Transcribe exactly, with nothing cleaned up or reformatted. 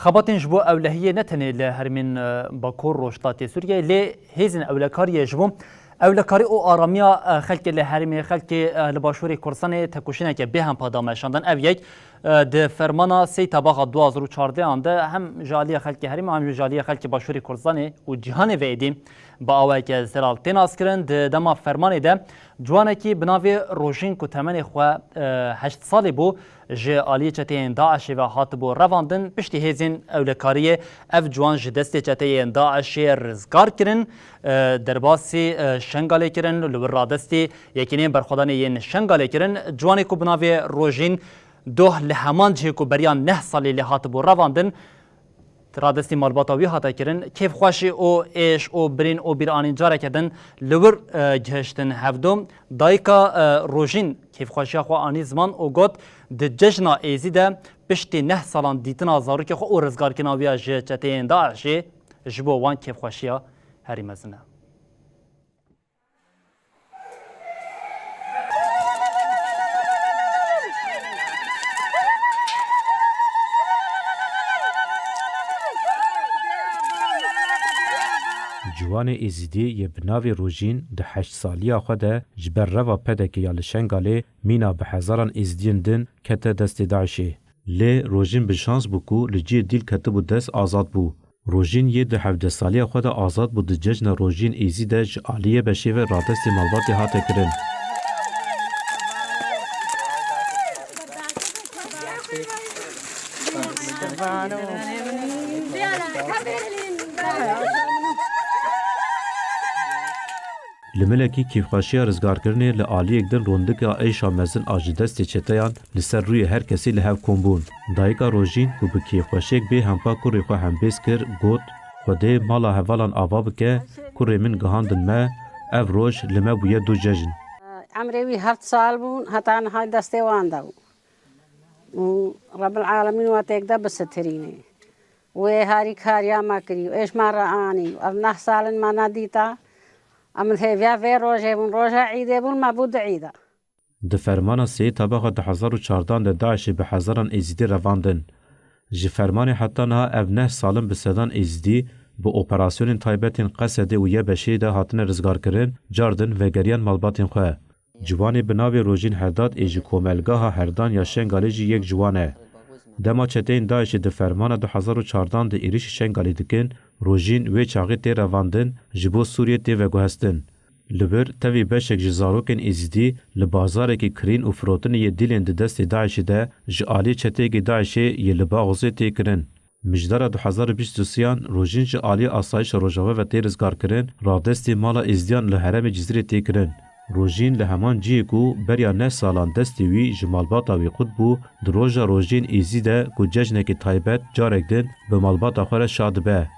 Xebatên ji bo ewlehiyê ne tenê li herêmên, e, Bakur Rojhilatê Sûriyeyê, lê hêzên ewlekariyê ji bo ewlekarî û aramiya, e, xelkê li herêmê, xelkê, e, li Başûrê Kurdistanê tekoşîneke bêhempa da meşandin. Ev yek, e, di fermana sê Tebaxa du hazar û çardeh an de hem ji aliyê xelkê herêmê, hem jî ji aliyê xelkê Başûrê Kurdistanê û cîhanê ve êdî bi awayeke zelal tê naskirin. Di dema fermanê de ciwanekî bi navê Rojîn ku temenê xwe, e, heşt salî bû, ji aliyê çeteyên DAIŞê ve hatibû revandin, piştî hêzên ewlekariyê ev ciwan ji destê çeteyên DAIŞê rizgar kirin, e, derbasî, e, Şengalê kirin, li wir radestî yekîneyên berxwedanê yên Şengalê kirin. Ciwanê ku bi navê Rojîn Doh li heman cihê ku beriya neh salî lê hatibû revandin, radestî malbata wî hate kirin, kêfxweşî û êş û birîn û bîranîn careke din li wir, e, gihiştin hevdu. Dayika, e, Rojîn kêfxweşiya xwe anî ziman û got, di cejna êzî de piştî neh salan dîtina zarokê xwe û rizgarkirina wî ya ji çeteyên DAIŞê ji bo wan kêfxweşiya herî mezin e. Ciwanê Êzidî yê bi navê Rojîn di heşt saliya xwe de ji ber reva P D K ya li Şengalê mîna bi hezaran Êzidiyên din kete destê DAIŞê. Lê Rojîn bi şans bû ku li cihê dîl ketibû dest, azad bû. Rojîn yê di hevdeh saliya xwe de azad bû, di cejna Rojîn Êzî de ji aliyê beşê ve radestê malbatê hate kirin. Li milekî kêfxweşiya rizgarkirinê li aliyek din rondika êşa mezin a ji destê çeteyan li ser rûyê her kesî li hev kom bûn. Dayika Rojîn ku bi kêfxweşiyek bêhempa kurê xwe hembêz kir, got, Xwedê mala hevalan ava bike, kurê min gihandin me, ev roj li me bûye du cejn. Emrê wî heft sal bûn, heta niha destê wan de bû. Û Rebil Alemîn we têk de bisitirînê. Wê harîkariya me kirî û êş me re anî û ev neh sal in me nedîta. Em hêviya vê rojê bûn, roja îdê bûn, me bû du îda. Di fermana sê Tebaxa du hezar û çardan de DAIŞê bi hezaran Êzîdî revandin. Ji fermanê heta niha ev neh sal in bi sedan Êzîdî bi operasyonên taybet ên Qesedê û YBŞ'ê de hatine rizgarkirin, cardin vegeriyan malbatên xwe. Ciwanê bi navê Rojîn Herdad ê ji Komelgaha Herdan ya Şengalê jî yek ji wan e. Dema çeteyên DAIŞê di fermana du hezar û çardan de êrîşî Şengalê dikin, Rojîn wê çaxê tê revandin, ji bo Sûriyê tê veguhestin. Li vir tevî beşek ji zarokên Êzîdî li bazarekî kirîn û firotinê yê dîlên di destê DAIŞê de ji aliyê çeteyekî DAIŞê yê li Baxûzê tê kirin. Mijdara du hezar û bîst û sêyan Rojîn ji aliyê Asayişa Rojava ve tê rizgarkirin, radestî mala Êzdiyan li herêmê Cizîrê tê kirin. Rojîn li heman cihê ku beriya neh salan destê wî ji malbata wî qut bû, di roja Rojên Êzî de ku cejnekî taybet carek din bi malbata xwe re şa dibe.